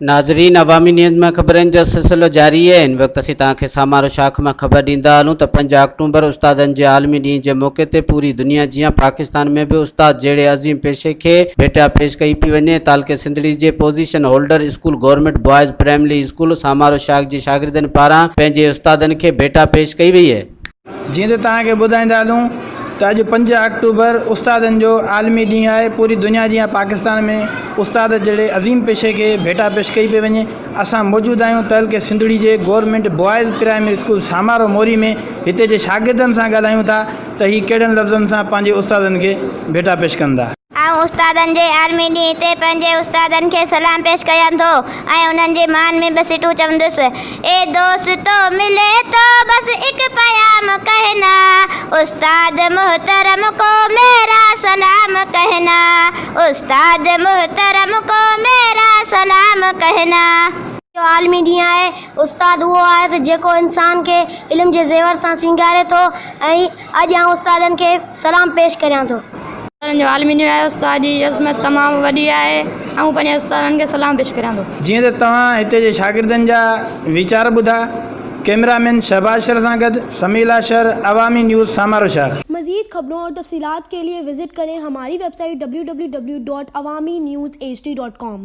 ناظرين عوامي نيوز ۾ خبرن جو سلسلو جاري آهي هن وقت اسين توهان کي سامارو شاخ مان خبر ڏيندا هلون ته پنج آڪٽومبر استادن جي عالمي ڏينهن جي موقعي تي پوري دنيا جيان پاڪستان ۾ به استاد جهڙي عظيم پيشي کي ڀيٽا پيش ڪئي پئي وڃي تعلقي سنڌڙي جي position holder school government boys primary school Samaro شاخ جي شاگردن پاران پنهنجي استادن کي ڀيٽا پيش ڪئي وئي. جيئن ته توهان کي ٻڌائيندا هلون ته اڄ پنج آڪٽوبر استادن جو عالمي ڏينهن آهي پوري دنيا جيان پاڪستان ۾ استاد جهڙي عظيم پيشي کي ڀيٽا پيش ڪئي پئي وڃي اسان موجود آهيون تعلقي سنڌڙي جي government boys primary school Samaro Mori ۾ هتي جي شاگردن سان ڳالهايون ٿا ته هي ڪهڙن لفظن سان پنهنجي استادن کي ڀيٽا پيش ڪن ٿا. آئون استادن جي عالمي ڏينهن تي پنهنجي استادن کي سلام پيش ڪيان ٿو ۽ انهن جي مان ۾ ٻه سٽون چوندس، اي دوستو ملي تو بس اڪ پيام ڪهنا، استاد محترم ڪو ميرا سلام ڪهنا، استاد محترم ڪو ميرا سلام ڪهنا. جو عالمي ڏينهن آهي، استاد اهو آهي ته جيڪو انسان کي علم جي زيور سان سينگاري ٿو ۽ اڄ آئون استادن کي سلام پيش ڪريان ٿو. استادن جو عالمي ڏينهن آهي استاد جي عظمت تمام وڏي آهي آئون پنهنجي استادن کي سلام پيش ڪريان ٿو. جيئن ته توهان هتي جي شاگردن جا ويچار ٻڌا، ڪئميرا مين شهباز شر سان گڏ سميلا شر، عوامي نيوز سامارو شاخ. مزيد خبرون اور تفصيلات کے لئے وزٽ کریں ہماری web site www.awamiNewsHD.com.